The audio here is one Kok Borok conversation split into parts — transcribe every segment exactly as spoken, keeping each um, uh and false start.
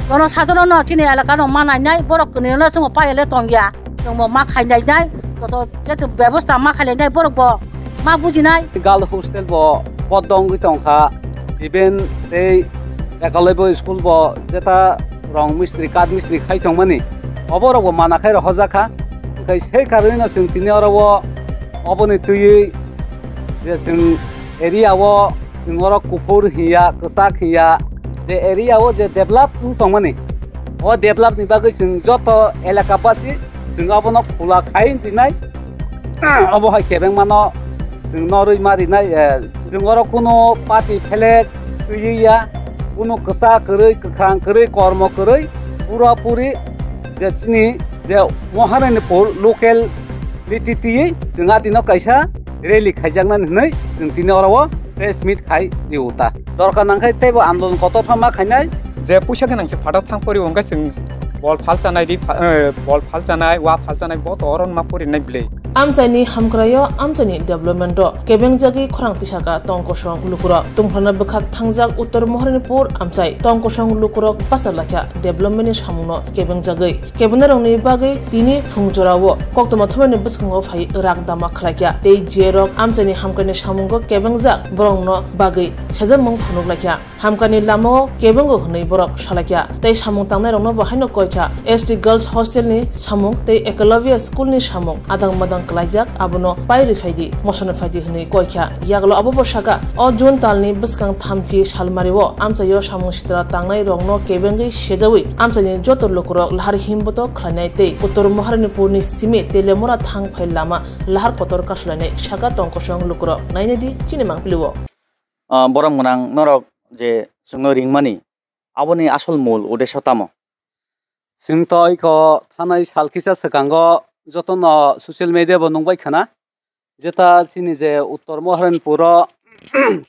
Jono sadhorono chini elakano ma nainai, borok kwnwino chwngbo paiya le tongya. Chwngbo ma khainai nai, joto jeto bebosta ma khainai nai, borok bo ma bujinai. Girl hostel bo boddo wngwi tongkha, even tei Eklavya school bo jeta rong mistri, kath mistri khai tongmani, oborok bo mana khai rohorjak kha. Hwnkhe sei karonwino chwng tini oro o oboni twiwi je chwng area o chwng oro kuphur hiya, kwchak hiya, je area o je develop wng tongmani, o develop ni bagwi chwng joto elaka basi chwng abono khula khai dinai. Obo hai kebengmano chwng norwi ma rinai, eh, chwng oro kunu party phelek twiwi ya, kunu kwchak kwrwi, kwkhrang kwrwi, kormo kwrwi, pura puri je chini je Maharanipur local liti twiwi chwng a dino kaisa rally khaijaknani hwnwi chwng tini oro o press meet khai rio ta. Dorkar nangkhe teibo andolon kotor pha ma khainai. Je puisa gwnang se phatao thang pori wngkha chwng bol phalchanai ri pha-, eh, bol phalchanai, wa phalchanai bo to oro ma porinai bwlwi. Amchaini hamkraio amchaini development o kebengjagwi khorang tisaka tongkosong lukurok. Tungphana bwkhak thangjak Uttor Maharanipur amchai tongkosong lukurok bachalaikha development ni samungno kebengjagwi. Kebengnairokni bagwi tini phungjorao koktwma thumnaini bwskango phai rak dama khlaikha tei J rok amchaini hamkraini samungo kebengjak borokno bagwi sejamung phunuklaikha. Hamkani lamao kebengo hwnwi borok salaikha tei samung tangnairokno bo haino koikha S T Girls Hostel ni samung tei Eklavya School ni samung adang madang kwlaijak, abono pai rwphaidi, mosono phaidi hwnwi koikha. Yagulo abobo sakha, o June talni bwskang thamchi salmario amchaio samung sitra tangnairokno kebengwi sejawi amchaini joto lukurok lahar himboto khlainai tei Uttor Maharanipurni simi Telemora thang phai lama lahar kotor kasulainai, sakha tongkosong lukurok. Nainadi chini mangpilio. Ah, borom gwnang norok je chwngno ringmani, aboni asol mul udeso tamo? Chwng to iko thanai sal kisa swkango jotono social media bo nungbai khna, jeta chini je Uttor Maharanipuro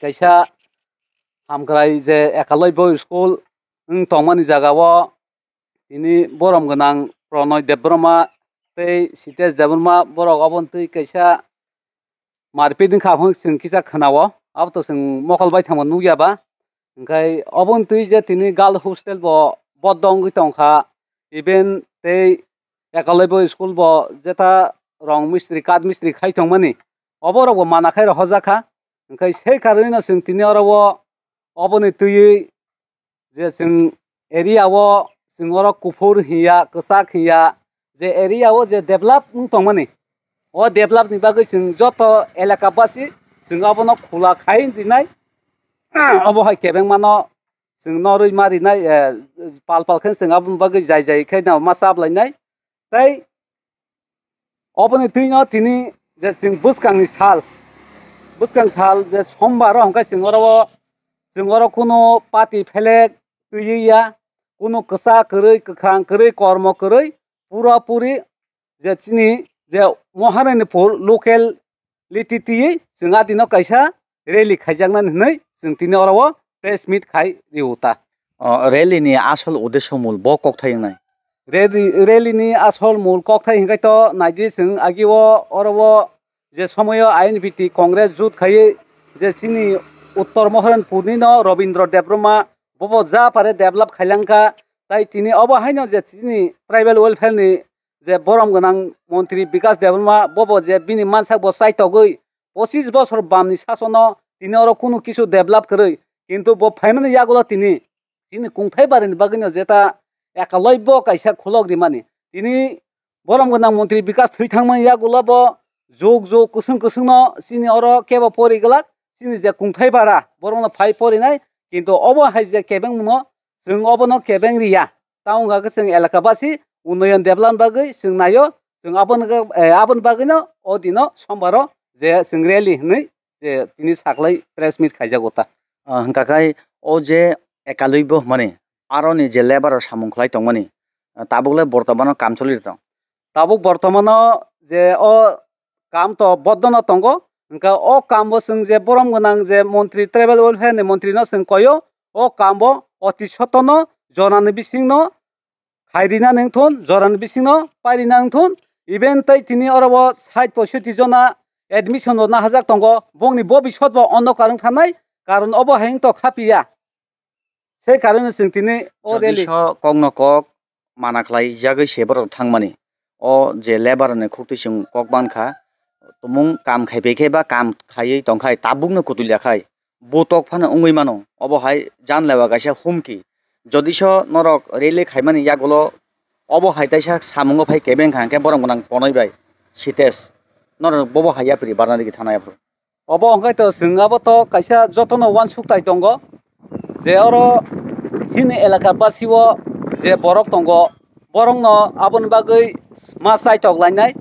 kaisa hamkrai je Eklavya school wng tongmani jagao tini borom gwnang Pronoy Debbarma tei Sitesh Debbarma borok oboni twi kaisa marpit wngkha, hwnwi chwng kisa khwnao. Abo to chwng mokol bai thangma nukya ba. Hwnkhe oboni twi je tini girl hostel bo boddo wngwi tongkha, even tei Eklavya school bo jeta rong mistri, kath mistri khai tongmani, oborok bo mana khai rohorjak kha. Hwnkhe sei karonwino chwng tini oro o oboni twiwi je chwng area o chwng oro kuphur hiya, kwchak hiya, je area o je develop wng tongmani, o develop ni bagwi chwng joto elaka basi chwng abono khula khai dinai. Obo hai kebengmano chwng norwi ma rinai, eh, pal pal khe chwng aboni bagwi jai jai khe no ma chap lainai. Tei oboni twino tini je chwng bwskangni sal, bwskang sal je sombar o hwnkhe chwng oro o, chwng oro kunu party phelek twiwi ya, kunu kwchak kwrwi, kwkhwrang kwrwi, kormo kwrwi, pura puri je chini je Maharanipur local liti twiwi chwng a dino kaisa rally khaijaknani hwnwi chwng tini oro o press meet khai rio ta. O, rally ni asol udeso mul bo kokthai wngnai? Rally, rally ni asol mul kokthai hwnkhe to naidi chwng agi o oro o je somoyo I N P T Congress jut khaiwi je chini Uttor Maharanipur ni no Robindra Debbarma bobo ja pare develop khailangkha, tai tini obo haino je chini tribal welfare ni je borom gwnang montri Bikash Debbarma bobo je bini mansak bo chaitogwi pochis bosor bamni sasono tini oro kunu kisu develop kwrwi, kintu bo phaimani yagulo tini chini kungthai barini bagwino jeta ekaloi bo kaisa khulok rimani. Tini borom gwnang montri Bikash thwi thangmani yagulo bo jug jug kwswng kwswngno chini oro kebo pori glak, chini je kungthai bara borokno phai porinai, kintu obo hai je kebengmano chwng obono kebeng riya. Tamo wngkha khe chwng elaka basi unnoyon development bagwi chwng naio, chwng aboni, eh, aboni bagwino o dino sombaro je chwng rally hwnwi je tini saklai press meet khaijago ta. Ah, hwnkha khai o je ekaloi bo hwnmani, aroni je labour rok samung khlai tongmani, ah, tabuk le bortomano kam choli tong? Tabuk bortomano je o kam to boddono tongo, hwnkha o kambo chwng je borom gwnang je montri tribal welfare ni montri no chwng koyo, o kambo oti sotono jorani bisingno khairina nangthun, jorani bisingno pairina nangthun, even tei tini oro bo sait poisoti jona admission bo nahajak tongo, bongni bobisot bo ondokar wng thanai, karon obo hai wng tong kha piya. He karone chwng tini o rally. Jodi so kokno kok mana khlai jagwi se borok thangmani. O je labour ni khuktwi chwng kok mankha, tumung kam khai phaikhe ba kam khaiwi tongkhai tabukno kutulya khai. Butok phano wngwi mano. Obo hai janlewa kaisa humki. Jodi so norok rally khaimani yagulo obo hai taisa samungo phai kebeng kha hwnkhe borok gwnang ponoi bai Sitesh. Norok bobo hai yapri barna rigi thana yaphru. Obo hwnkhe to chwng abo to kaisa jotono uansuk tai tongo. Je oro chini elaka basio je borok tongo, borokno aboni bagwi ma chaitok lainai.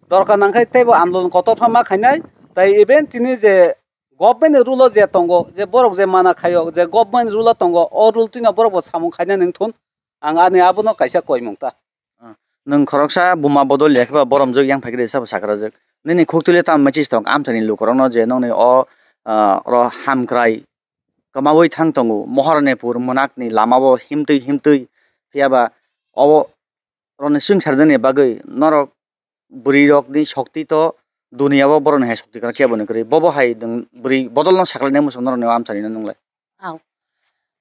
Dorkar nangkhe teibo andolon kotor pha ma khainai. Tai even chini je government ni rule o je tongo, je borok je mana khaio, je government rule o tongo, o rule twino borok bo samung khainani wngthun. Ang ani abono kaisa koimung ta. Ah, nwng khoroksa buma bodol ya khe ba boromjwk yang phai khe sabo sakrajwk. Nini khuktwile tamo mechis tong amchaini lukurokno je nongni o, ah, oro hamkrai kwmaui thang tongo, Moharanipur mwnakni lamao himtwi himtwi, phiya ba obo roni swngchar dini bagwi norok bwrwi rokni shokti to duniya o borokni hai shokti kwrak khe boni kwrwi. Bobo hai nwng bwrwi bodolno saklainai muchung norokni o amchaini no nwnglai. Au.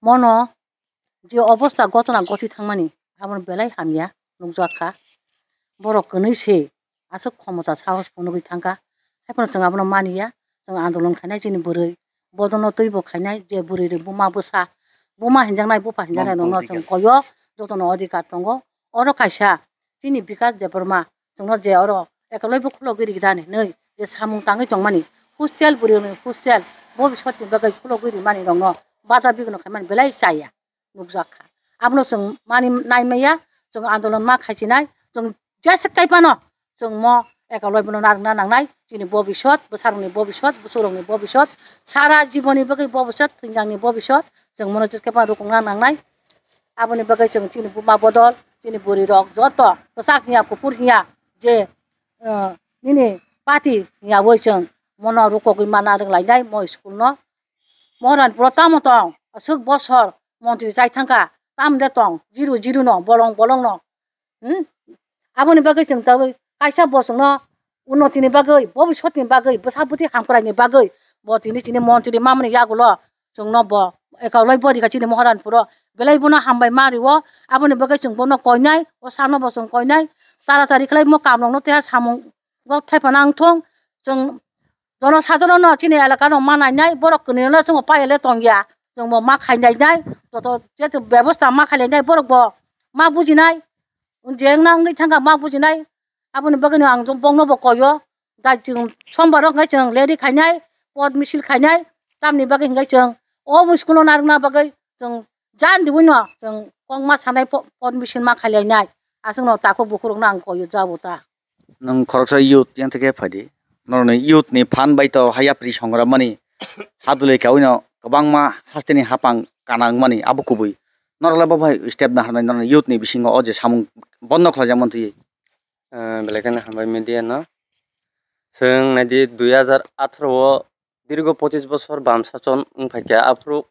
Mono je obosta gotona goti thangmani, abono belai hamya nukjak kha. Borok kwnwi se aswk khomota sahos phunugwi thangkha. Haiphano chwng abono maniya, chwng andolon khainai chini bwrwi. Bodono twibo khainai je bwrwi rwi buma bwsa. Buma hinjaknai bupha hinjaknai nokno chwng koyo, jotono adhikar tongo. Oro kaisa chini Bikas Debbarma chwngno je oro ekolaibo khulogwi rikdani nwi je samung tangwi tongmani. Hostel bwrwi rokni hostel bobiswt ni bagwi khulogwi rimani rokno bada bigno khaimani belai chaya. Nukjak kha. Abono chwng mani nai maya, chwng andolon ma khaichinai, chwng jeswk kai phano chwng mo ekolai bono narwkna nangnai, chini bobiswt, bwsarokni bobiswt, bwswkrokni bobiswt, sara jibonni bagwi bobiswt, thwinjangni bobiswt, chwng mono jeswk kai phano rukungna nangnai. Aboni bagwi chwng chini buma bodol, chini bwrwi rok joto kwchak hiya kuphur hiya je, uh, nini party hiya oi chwng mono rukogwi ma narwk lainai mo school no. Moharanpuro tamo tong, aswk bosor montri chai thangkha, tamo de tong, jiru jiru no, bolong bolong no. Hmm? Aboni bagwi chwng tabwi kaisa bo chwngno unnotini bagwi, bobiswtni bagwi, bwsa bwtwi hamkraini bagwi bo tini chini montri mamani yagulo chwngno bo ekolai bori kha chini Moharanpuro belai bono hambai ma rio. Aboni bagwi chwng bono koinai, o sano bo chwng koinai, taratari khlai mo kamrokno teha samung o thaiphano wngthong. Chwng jono sadharono chini elaka no ma nainai, borok kwnwi no chwng paiya le tongya, chwng bo ma khainai nai, joto je bebosta ma khainai nai, borok bo ma bujinai, je wngna wngwi thangkha ma bujinai. Aboni bagwi no ang bokno bo koyo, dai chwng sombar o wngkha chwng rally khainai, pot misil khainai, tamni bagwi hwnkhe chwng o school no narwkna bagwi chwng jan dibuino chwng kokma sanai po-, pot misil ma khailainai, aswkno takhuk bukhurokno ang koyo jabo ta. Nwng khoroksa youth yang theke phaidi. Norokni youth ni phan bai to haya pri songra mani haduloi kawino kwbangma hasteni hapang kana wngmani abo kubui. Norokle bo bai step na harnai norokni youth ni bisingo o je samung bondo khlaijak mantwi. Ah, belai kheno hambai media no. Chwng naidi dui hazar atharo o dirgo pochis bosor bam sachon wng phaikha, aphuru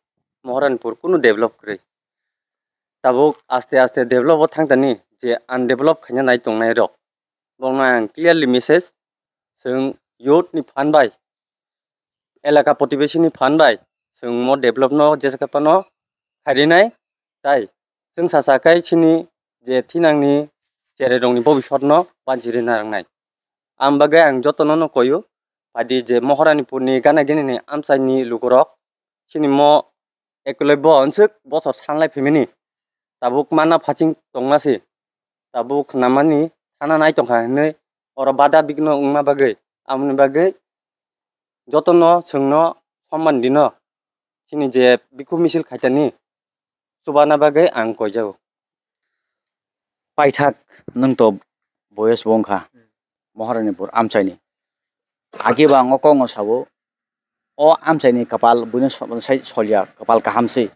Moharanpur kunu develop kwrwi. Tabuk aste aste develop o thangtani je undevelop khaina nai tongnai rok. Bongno ang clearly message, chwng youth ni phan bai, elaka protibesi ni phan bai, chwng mo develop no jesa khe phano khairinai, tai chwng sacha kai chini je thinangni cherai rokni bobiswt no banchirina rangnai. Ang bagwi ang jotono no koyo, phaidi je Moharanipur ni gana gini ni amchai ni lukurok, chini mo ekolai bo onsuk bosor sanlai phimani, tabuk mana phaching tongma se, tabuk khnamani thana nai tongkha hinwi oro bada bigno wngma bagwi, aboni bagwi jotono chwngno somman dino chini je bikhu misil khaitani chubana bagwi ang koijago. Paithak nwng to boyes bo wngkha Moharanipur amchaini. Agi ba ang o kokno sabo, o amchaini kapal buino so-, sai solya kapal kaham se.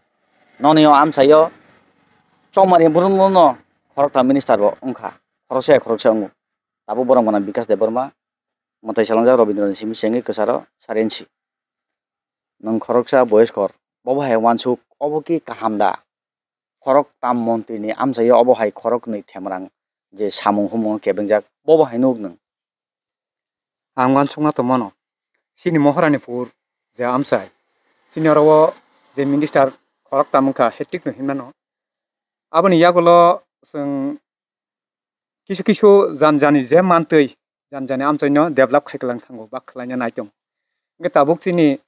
Noni o amchaio chongmani burung no khorokta minister bo wngkha. Khoroksa ya khoroksa wngo. Tabuk borok gwnang Bikas Debbarma, mwtai salangjak Robindra ni simi chengwi kwcharo sarensi. Nwng khoroksa boyes kor, bobo hai uansuk, obo ki kaham da? Khorok tam montri ni amchaio obo hai khorok nwi themrang je samung humung kebengjak, bobo hai nuk nwng. Ang uansukna tongmano, chini Moharanipur je amchai, chini oro o je minister khoroktham wngkha, hectic no hinmano. Aboni yagulo chwng kisu kisu jani jani je mantwi jani jani amchaino develop khai kwlang thango ba khwlaina nai tongo. Hwnkhe tabuk chini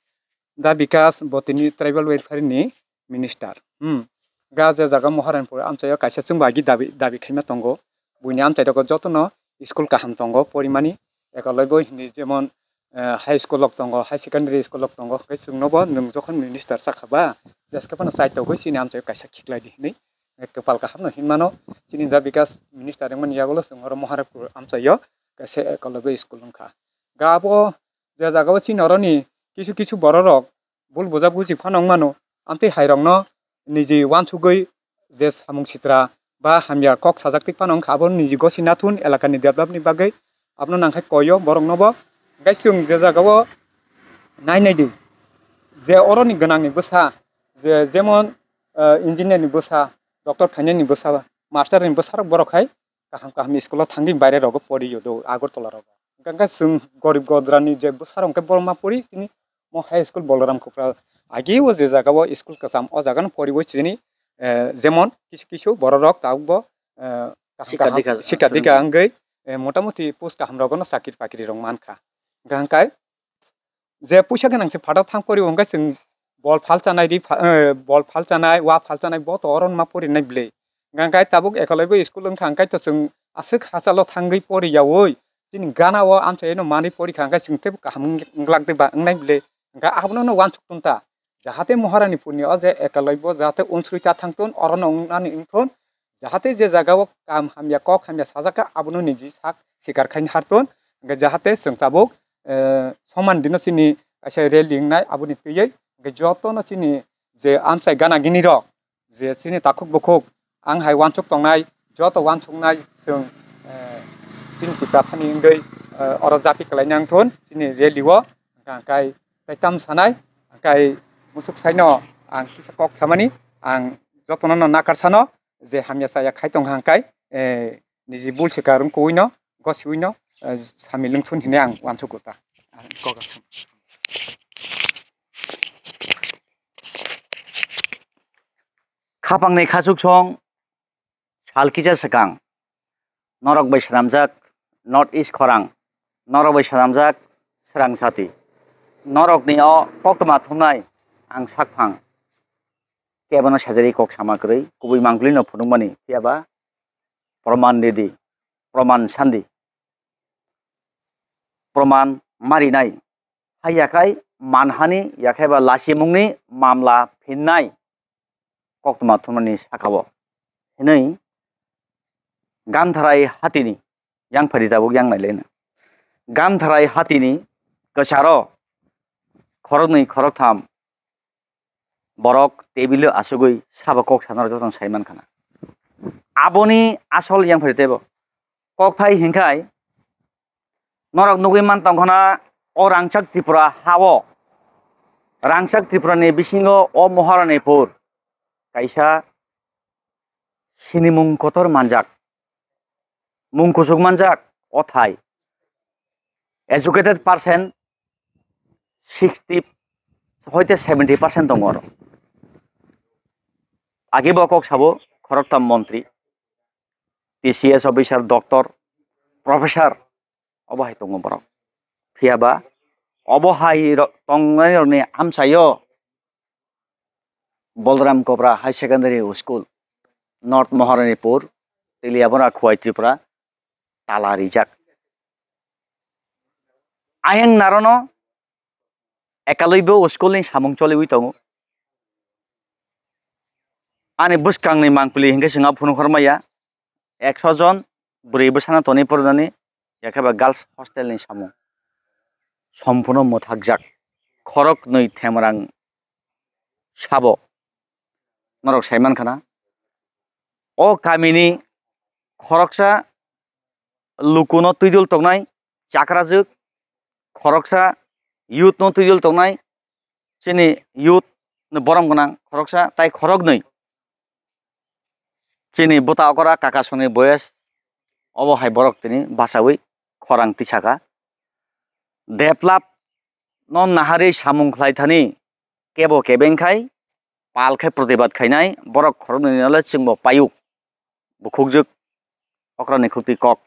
da Bikas bo tini tribal welfare ni minister. Hmm. Ga je jaga Maharanpur amchaio kaisa chwngbo agi dabi, dabi khaima tongo. Buini amchai rogo jotono school kaham tongo porimani. Ekologoi hindi jemon, eh, high school rok tongo, high secondary school rok tongo. Hwnkhe chwngnobo nwng jokhon minister sakha ba, jeske phano chaitogoi chini amchaio kaisa khiklai di hinwi. Eh, kwpal kaham no hinmano. Chini da Bikas minister wngmani yagulo chwng oro Maharanpur amchaio kaisa ekologoi school wngkha. Ga abo je jagao chini oroni kisu kisu bororok bul bujak buji phano wng mano, amtwi hairokno niji uansugwi je samung sitra ba hamya kok sajak tik phano wngkha, abo niji gosi nathun elakani developni bagwi abono nangkhai koyo boroknobo. Hwnkhe chwng je jagao nai nai di, je oroni gwnangni bwsa, je jemon, eh, engineer ni bwsa, doctor khainani bwsa, master ni bwsarok borok hai kaham kaham school o thangwi baire rogo poriyo do Agartala rogo. Hwnkhe chwng gorib godrani je bwsarok hwnkhe borok ma pori chini mo high school Balaram Khupra agi o je jaga o school kwcham o jaga no poriwi chini, eh, jemon kisu kisu borok rok tabuk bo, eh, kaham Sikha kaham dikha sikha swrwng dikha wngwi, eh, motamuti post kaham rogo no chakri pakri rok mankha. Hwnkhe je puisa gwnang se phataro thang pori hwnkhe chwng bol phal chanai ri pha-, eh, bol phal chanai, wa phal chanai bo to oro ma porinai bwle. Hwnkhe tabuk ekologoi school wngkha hwnkhe to chwng aswk hachalo thangwi poriyaui chini gana o amchaino manwi porikha hwnkhe chwng teibo kaham wng-, wngglak de ba wngnai bwle. Hwnkhe abono no uansuk tun ta. Jahate Maharani purni o je ekologoi bo jahate unsuri ta thang tun, orono wngnani wng thun. Jahate je jaga o kam hamya, kok hamya sajak kha, abono niji sak sikar khaini har tun. Hwnkhe jahate chwng tabuk, eh, soman dino chini kaisa rally wngnai, aboni twiwi. Hwnkhe jotono chini je amchai gana gini rok, je chini takhuk bukhuk, ang hai uansuk tongnai, joto uansuknai chwng, eh, chini Tiprasani wngwi, eh, oro japi kwlaina wng thun, chini rally o. Hwnkhe ang kai, kai tam sanai, kai musuk saino ang kisa kok samani, ang jotono no nakar sano, je hamya chaya khai tong hang kai, eh, niji bul se karung kuwi no, gosi wi no, eh, sami lung thun hine ang uansuk ta. Ang kok asam. Khapang ni khasuk song sal kisa swkang, norok bai swnamjak North East khorang, norok bai swnamjak swrang sati, norokni o koktwma thumnai ang sakphang kebono sajari kok sama kwrwi, kubui mangpili no phunukmani, phiya ba proman ridi, proman sandi, proman marinai, hai yakhai manhani yakhai ba lachimungni mamla phinnai koktwma thumnani saka-o hinwi Gamtharai hatini yang phari tabuk yang nailaino. Gamtharai hatini kwcharo khoroknwi khoroktham borok tebilo asugwi sabo kok sanaro jotono sai mankha na. Aboni asol yang phari tebo. Kokthai hinkhai norok nugwi man tongkhana o rangchak Tripura ha-o. Rangchak Tripurani bisingo o Moharanipur kaisa sinimung kotor manjak, mung kuchuk manjak o thai. Educated percent sixty hoite seventy percent tongo oro. Age bo kok sabo khoroktham montri, T C S officer, doctor, professor, obo hai tongo borok. Phiya ba obo hai ro-, tongnai rokni amchaio Bolram Kopra High Secondary School, North Moharanipur, Teliabora, Khowai, Tripura, tala rijak. Ayang narono ekalaibo school ni samung choliwi tongo. Ani bwskangni mangpili hinkhe chwng phunuk hormaya, ekso jon bwrwi bwsano tonwi porinani, yakheba girls hostel ni samung somphuno mwthakjak. Khoroknwi themrang sabo norok sai mankha na. O kamini khoroksa lukuno twidul tongnai chakrajwk, khoroksa youth no twidul tongnai chini youth ni borom gwnang khoroksa tai khoroknwi chini buta okora Kakasoni boyes obo hai borok tini bachawi khorang tisaka. Develop no naharwi samung khlai thani kebo kebeng khai pal khe protibad khainai, borok khoroknwi no le chwngbo payuk, bukhukjwk, okrani khuktwi kok.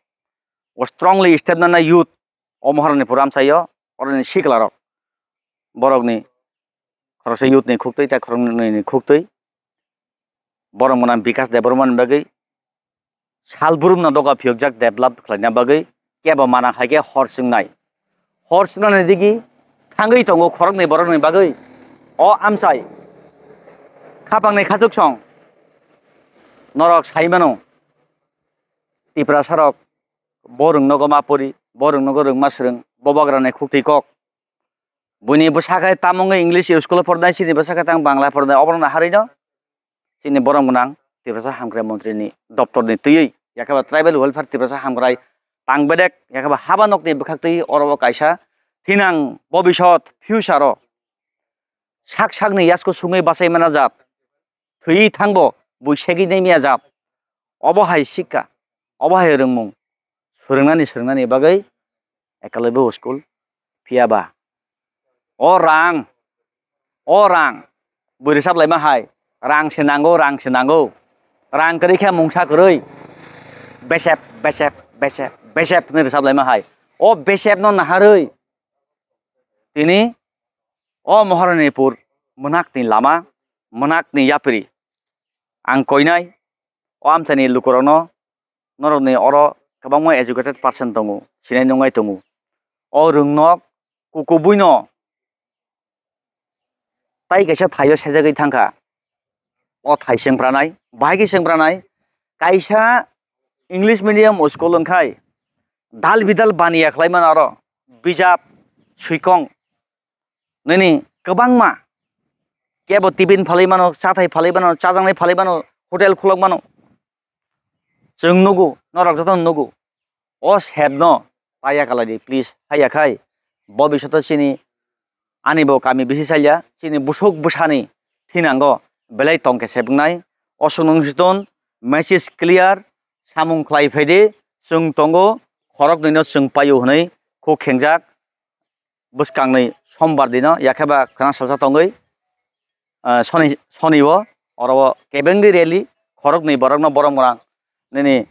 O strongly step nana youth, o Maharani pura amchaio, oroni siklarok, borokni khoroksa youth ni khuktwi tei khoroknwi ni khuktwi, borok mwnang Bikas Debbarma ni bagwi sal burumno doga phiyokjak develop khlaina bagwi kebo mana hai khe hor chwngnai. Hor chwngnani digi thangwi tongo khoroknwi borokni bagwi. O amchai khapangni khachuk song norok sai mano, Tiprasarok bo rwng nogo ma pori, bo rwng nogo rwngma swrwng, bo bagrani khuktwi kok. Buini bwsa khe tamo wngwi English school o pordai, chini bwsa khe tang Bangla pordai, obono naharwi no chini borok gwnang Tiprasa hamkrai montri ni doptor ni twiwi, yakhe ba tribal welfare Tiprasa hamkrai tang bedek, yakhe ba haba nokni bwkhak twi oro o kaisa thinang bobisot future o sak sakni yasku sungwi bachai mana jat, thwi thangbo bui segwi nai miya jat. Obo hai sikka, obo hai rwngmung swrwngnani, swrwngnani bagwi ekalaibo school phiya ba. O rang, o rang, bui rwchap laima hai, rang se nango, rang se nango, rang kwrwi khe mungsa kwrwi, besep, besep, besep, besep hwnwi rwchap laima hai. O besep no naharwi tini o Maharanipur mwnakni lama, mwnakni yapri ang koinai, o amchaini lukurokno, norokni oro kwbangma educated person tongo, sinai nungnai tongo. O rwngnok kukubuino tai kaisa thaio sejagwi thangkha. O thai sengpranai, bahai khe sengpranai, kaisa English medium school wngkhai dal bidal baniya khlai mano aro bijap, swikong, nini kwbangma kebo tiffin phalwi mano, chathai phalwi mano, chajaknai phalwi mano, hotel khulok mano. Chwng nugo, norok jotono nugo. O sep no paiya kalai di, please. Haiya khai, bo bisoto chini, ani bo kami bisi salya, chini busuk bwsani thinango belai tongkhe sebwngnai. O swngnung siton message clear, samung khlai phai di, chwng tongo, khoroknwi no chwng paio hwnwi khuk khengjak. Bwskangni sombar dino, yakhe ba khwna salsa tongwi, ah, soni, sonio oro o kebengwi rally, khoroknwi borokno borok gwnang nini,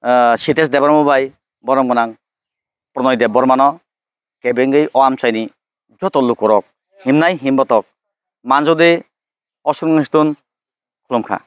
ah, Sitesh Debbarma bai borok gwnang Pronoy Debbarmano kebengwi o amchaini joto lukurok himnai himbotok manjodi oswng stun khulumkha.